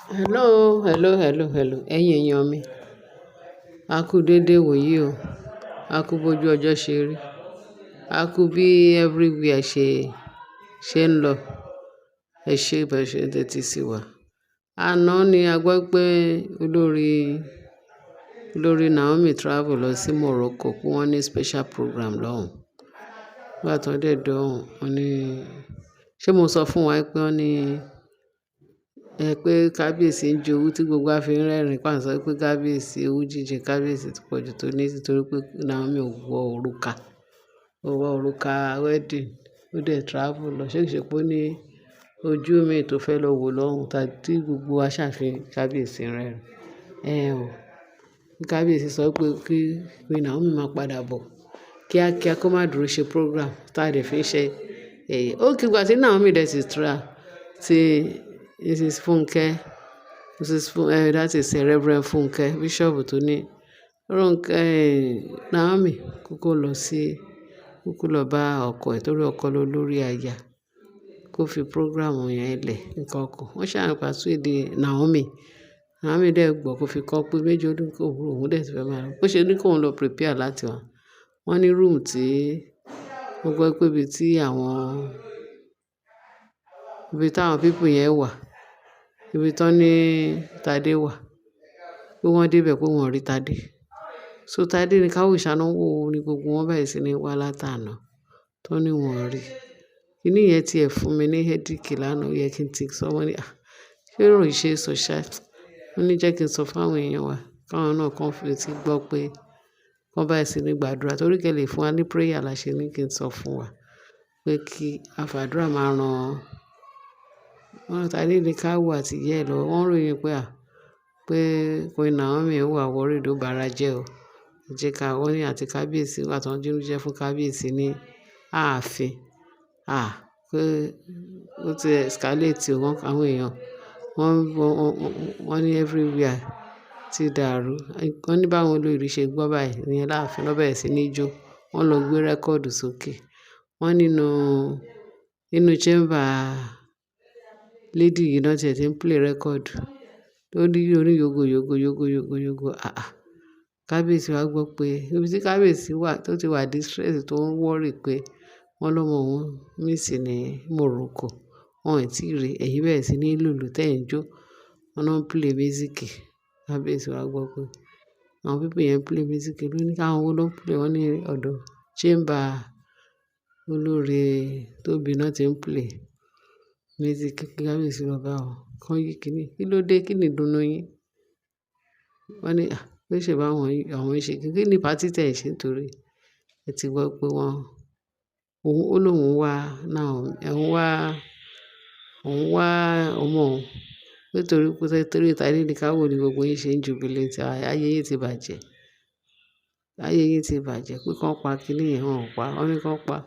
Hello, hello, hello, hello. Ẹ̀yin èèyàn mi, a kú dédé wòyí o. A kú bójú ọjọ́ ṣe rí. A kú bí everywhere ṣe ń lọ. Ẹ ṣé bẹ́ẹ̀ ṣe ń tẹ́tí sí wa. Àná ni a gbọ́ pé olórí Naomi travel lọ sí Morocco, pé wọ́n ní special program lọ́hùn. Nígbà tí wọ́n dé dọ́hùn, wọ́n ní, ṣé mo sọ fún wa pé wọ́n ní ẹ pé kábíyèsí ń jowú tí gbogbo wa fi ń rẹ́rìn-ín, pà ń sọ pé kábíyèsí owú jíjẹ kábíyèsí ti pọ̀jù tó ní nítorí pé Naomi ò wọ òrùka, ó wọ òrùka wedding, ó dẹ̀ travel lọ. Ṣé kìí ṣe pé ó ní ojú mi tó fẹ́ lọ wò lọ́hùn tí gbogbo wa ṣàfihàn kábíyèsí ń rẹ́rìn-ín. Ẹ ò, kábíyèsí sọ pé kí Queen Naomi máa padà bọ̀ kíákíá kó má dúró ṣe program tá a dẹ̀ fi ń ṣe ẹ̀yẹ. Ó kí ìgbà tí Naomi dẹ̀ ti tra tí Mrs. Funke, Mrs. Fun, that is Reverend Funke, Bishop tó ní Ronke, Naomi kúkú lọ sí, kúkú lọ bá ọkọ ẹ̀ torí ọkọ ló lórí aya, kó fi program yẹn lẹ̀ nǹkan kan. Wọ́n ṣà persuade Naomi. Naomi dẹ̀ gbọ́ kó fi kọ́ pé méjì ọdún kò wúrò, òun dẹ̀ ti fẹ́ máa lọ. Bó ṣe ní kó lọ prepare láti wá. Wọ́n ní room tí wọ́n gbọ́ pé ibi tí àwọn, ibi tí àwọn people yẹn wà, ibi tí wọ́n ní Tádé wà, pé wọ́n dé ibẹ̀ pé wọ́n ò rí Tádé. So Tádé ní ká wò ṣáná wò ó ní gbogbo wọn bẹ̀rẹ̀ sí ní wá látàná tó ní wọ́n ò rí. Kíní yẹn tí ẹ fún mi ní headache lánàá, ó yẹ kí n ti sọ wọ́n ní, "À, ṣé ọ̀rọ̀ yìí ṣe é sọ ṣá?" Wọ́n ní jẹ́ kí n sọ fún àwọn èèyàn wa, káwọn náà kàn fi etí gbọ́ pé wọ́n bẹ̀rẹ̀ sí ní gbàdúrà torí kí ẹ lè fún wa ní prayer la ṣe ní kí n sọ fún wa pé kí a fàdúrà máa ran wọ́n Tádé ní ká wò àti ìyá ẹ lọ. Wọ́n ròyìn pé à, pé Queen Naomi ó wà worried, ó bara jẹ́ o. Jẹ́ ká wọ́n ní àti kábíyèsí nígbà tí wọ́n jíṣẹ́ fún kábíyèsí ní ààfin. À, pé ó ti escalate wọ́n, àwọn èèyàn wọ́n, wọ́n, wọ́n ní everywhere ti dàrú. Wọ́n ní báwọn olórí ṣe gbọ́ báyìí ní láàfin lọ bẹ̀rẹ̀ sí ní jó. Wọ́n lọ gbé record sókè. Wọ́n nínú chamber lady yìí náà tí ẹ ti ń play record. Ó ní oní yogo yogo yogo yogo yogo. Àà, kábíyèsí wá gbọ́ pé ibi tí kábíyèsí wà tó ti wà distress tó ń worry pé wọ́n lọ́mọ òun miss ní Morocco. Wọn ò tí ì rí. Ẹ̀yin bẹ̀rẹ̀ sí ní lùlù tẹ́ ẹ̀ ń jó. Wọ́n náà ń play music. Kábíyèsí wá gbọ́ pé àwọn people yẹn ń play music. Ló ní káwọn wo ló ń play. Wọ́n ní ọ̀dọ̀ chamber olórí Tóbi náà tí ń play music. Kí kábíyèsí lọ bá wọn. Kàn yí kíní. Kí ló dé? Kí ni ìdùnnú yín? Wọ́n ní, à, pé ṣe bá wọn, àwọn ń ṣe. Kí ni party tí ẹ̀ ń ṣe nítorí ẹ ti gbọ́ pé wọ́n, òun, ó lóun wá Naomi, òun wá ọmọ òun. Nítorí pé torí Tádé ní ká wò ní gbogbo yín ṣe ń jubilate. Ayé yín ti bàjẹ́. Ayé yín ti bàjẹ́ pé kí wọ́n pa kíní yẹn, wọ́n ò pa. Wọ́n ní kí wọ́n pa.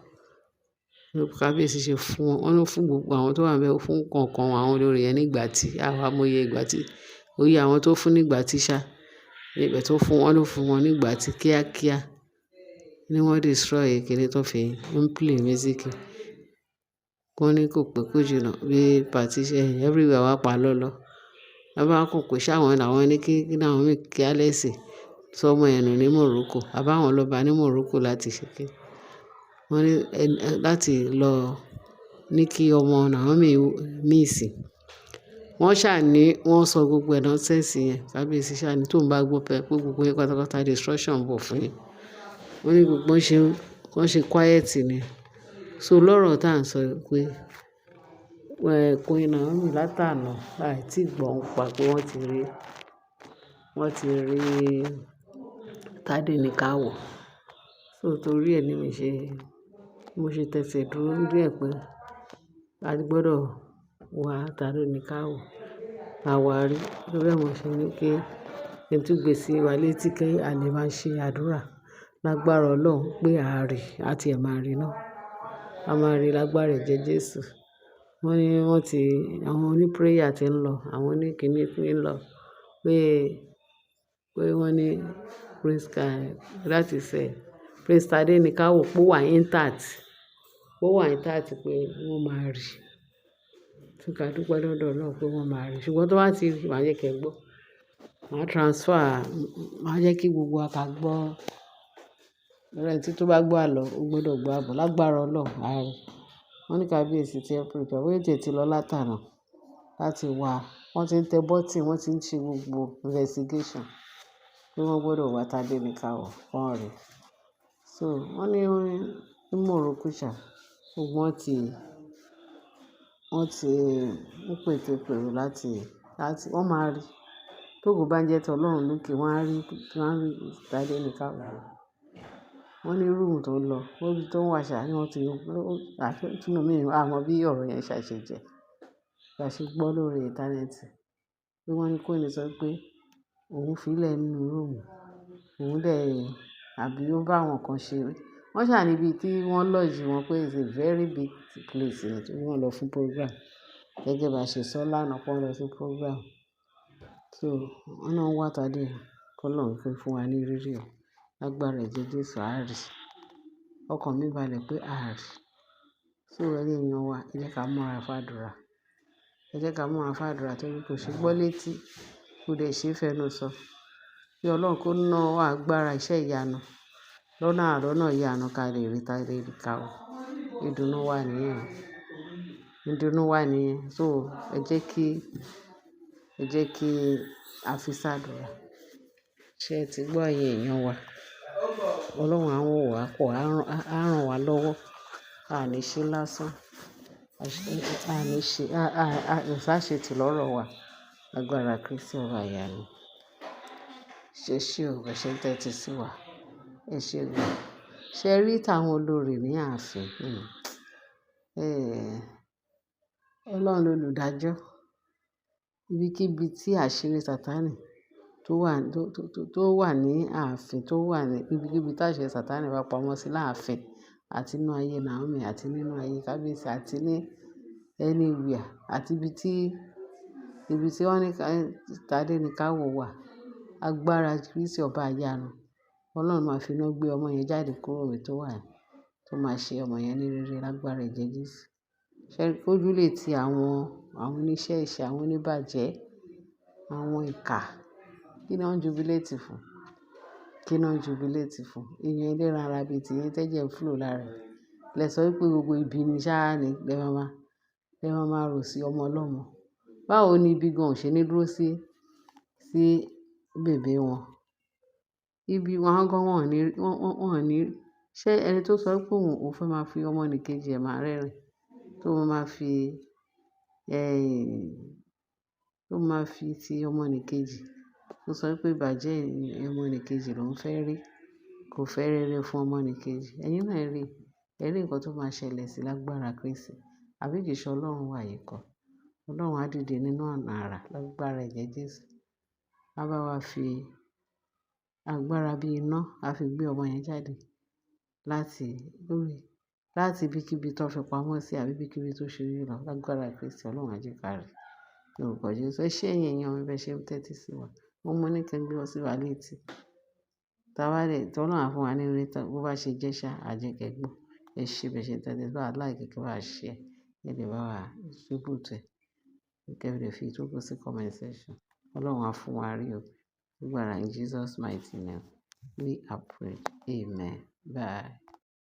Kábíyèsí ṣe fún wọn. Wọ́n ló fún gbogbo àwọn tó wà níbẹ̀, ó fún kọ̀ọ̀kan àwọn olórí yẹn nígbà tí, àwa mọ iye ìgbà tí, oye àwọn tó fún nígbà tí ṣá. Ibẹ̀ tó fún wọn ló fún wọn nígbà tí kíákíá ní wọ́n destroy kíní tó fi ń play music. Wọ́n ní kò pẹ́ kó jìnnà bí party ṣe everywhere wá pa lọ́lọ́. Wọ́n bá kàn pé ṣá wọn làwọn ní kí Naomi careless sọ ọmọ ẹ̀ nù ní Morocco. A bá wọn lọ bá ní Morocco láti ṣe kí. Wọ́n ní láti lọ ní kí ọmọ Naomi miss. Wọ́n ṣà ní wọ́n sọ gbogbo ẹ̀ nonsense yẹn. Kábíyèsí ṣà ní tó ń bá gbọ́ pé gbogbo yín pátápátá destruction ń bọ̀ fún yín. Wọ́n ní gbogbo wọn ṣe, wọ́n ṣe quiet ni. So lọ́rọ̀ tá à ń sọ pé, Queen Naomi látàná láì tí gbọ́ ń pa pé wọ́n ti rí Tádé ní ká wò. So torí ẹ ní mi ṣe, mo ṣe tẹ̀sẹ̀ dúró díẹ̀ pé a gbọdọ̀ wá Tádé ní ká wò. Àwa rí. Torí ẹ mo ṣe ní kí n tún gbé sí wa létí kí a lè máa ṣe àdúrà lágbára Ọlọ́run pé a rí, a ti ẹ̀ máa rí náà. A máa rí lágbára ẹ̀jẹ̀ Jésù. Wọ́n ní wọ́n ti, àwọn oní prayer tí ń lọ, àwọn oní kíní tí ń lọ pé wọ́n ní Prince that is Prince Tádé ní ká wò pé ó wà intact, pé ó wà intact pé wọ́n máa rí. Tún ká dúpẹ́ lọ́dọ̀ Ọlọ́run pé wọ́n máa rí. Ṣùgbọ́n tó bá ti rí, màá jẹ́ kí ẹ gbọ́. Màá transfer, màá jẹ́ kí gbogbo wa ká gbọ́. Ẹni tí tó bá gbọ́ àlọ́, ó gbọdọ̀ gbọ́ àbọ̀. Lágbára Ọlọ́run, a rí. Wọ́n ní kábíyèsí tí ẹ prepare, bóyá ó tiẹ̀ ti lọ látàná láti wá. Wọ́n ti ń tẹ button, wọ́n ti ń ṣe gbogbo investigation pé wọ́n gbọdọ̀ wá Tadenikawo kán rí. So wọ́n ní ní Morocco ṣá, gbogbo wọ́n ti ń pète pèrò láti wọ́n máa rí. Tógo bá ń jẹ́ ti Ọlọ́run lókè, wọ́n á rí Tadenikawo. Wọ́n ní room tó lọ, níbi tó ń wà ṣá ni wọ́n ti, àti mi, a mọ bí ọ̀rọ̀ yẹn ṣà ṣe jẹ́. Bí a ṣe gbọ́ lórí ìńtánẹ́ẹ̀tì pé wọ́n ní Queen sọ pé òun fi í lẹ̀ nínú room, òun dẹ̀ àbí ó bá àwọn kan ṣe. Wọ́n ṣà níbi tí wọ́n lodge wọn pé it's a very big place ni tí wọ́n lọ fún program. Gẹ́gẹ́ bí a ṣe sọ lánàá pé wọ́n lọ sí program. So wọ́n náà wá Tade, kí Ọlọ́run kó fún wa ní rírí o. Lágbára ẹ̀jẹ̀ Jésù a rí. Ọkàn mi balẹ̀ pé a rí. So ẹ̀yin èèyàn wa, ẹ jẹ́ ká múra fàdúrà. Ẹ jẹ́ ká múra fàdúrà torí kò ṣe gbọ́ létí, kò dẹ̀ ṣe fẹnu sọ. Kí Ọlọ́run kó ná agbára iṣẹ́ ìyanu lọ́nà àrọ́nà ìyanu ká lè rí Tadenikawo. Ìdùnnú wa nìyẹn. Ìdùnnú wa nìyẹn. So ẹ jẹ́ kí a fi ṣàdúrà. Ṣé ẹ ti gbọ́, ẹ̀yin èèyàn wa? Ọlọ́run á wò wá pọ̀, á rán wa lọ́wọ́. A ní ṣe lásán. A ní ṣe, a kò sáṣetì lọ́rọ̀ wa. Lágbára Kristi ọba ìyanu. Ṣé ṣé o, ẹ ṣé ń tẹ́tí sí wa. Ẹ ṣé gan. Ṣé rí tàwọn olórí ní ààfin? Hmm. Eh, Ọlọ́run lolùdájọ́. Ibikíbi tí àṣírí Sataní tó wà, tó wà ní ààfin, tó wà ní ibikíbi tí àṣírí Sataní bá pamọ́ sí láàfin àti nínú ayé Naomi àti nínú ayé kábíyèsí àti ní anywhere àti ibi tí wọ́n ní Tadenikawo wà. Agbára Kristi ọba ìyanu. Ọlọ́run máa fi iná gbé ọmọ yẹn jáde kúrò níbi tó wà yẹn, tó máa ṣe ọmọ yẹn ní rere lágbára ẹ̀jẹ̀ Jésù. Ṣé kójú lè ti àwọn oníṣẹ́ ìṣe, àwọn oníbàjẹ́, àwọn ìkà. Kí ni wọ́n ń jubilate fún? Kí ni wọ́n ń jubilate fún? Èèyàn ẹlẹ́ran ara bíi tiyín tẹ́jẹ̀ ń flow lára ẹ̀. Lẹ sọ wípé gbogbo ibi ni sáà ni lẹ máa máa rò sí ọmọ ọlọ́mọ. Báwo ni ibi gan ò ṣe ní dúró sí bèbè wọn? Ibi wọn gan wọ́n ò ní, wọ́n ò ní. Ṣé ẹni tó sọ pé òun fẹ́ máa fi ọmọnìkejì ẹ̀ máa rẹ́rìn, tó máa fi ti ọmọnìkejì, tó sọ wípé ìbàjẹ́ ọmọnìkejì ló ń fẹ́ rí, kò fẹ́ rere fún ọmọnìkejì. Ẹ̀yin náà rí, ẹ rí nǹkan tó máa ṣẹlẹ̀ sí lágbára Kristi. Àbí kì í ṣe Ọlọ́run wà yìí kọ́? Ọlọ́run á dìde nínú ọ̀nà àrà lágbára ẹ̀jẹ̀ Jésù. A bá wa fi agbára bí iná, a fi gbé ọmọ yẹn jáde láti lórí, láti ibikíbi tó fi pamọ́ sí àbí ibikíbi tó ṣe rí lọ. Lágbára Kristi, Ọlọ́run á jẹ́ ká rí. Lórúkọ Jésù. Ẹ ṣé ẹ̀yin èèyàn mi, bí ẹ ṣe ń tẹ́tí sí wa. Mo mọ̀ ní kí n gbé ọ sí wa létí. Tí a bá dẹ̀, tí Ọlọ́run á fún wa ní ire tán, bó bá ṣe jẹ́ ṣá, a jẹ́ kí ẹ gbọ́. Ẹ ṣé bí ẹ ṣe ń tẹ́tí sí wa. Like, kí ẹ bá share, kí ẹ bá wa distribute ẹ. Kí ẹ lè fi ìtókù sí comment section. Ọlọ́run á fún wa rí o. Gbàrà in Jesus mighty name. We are prayed. Amen. Bye.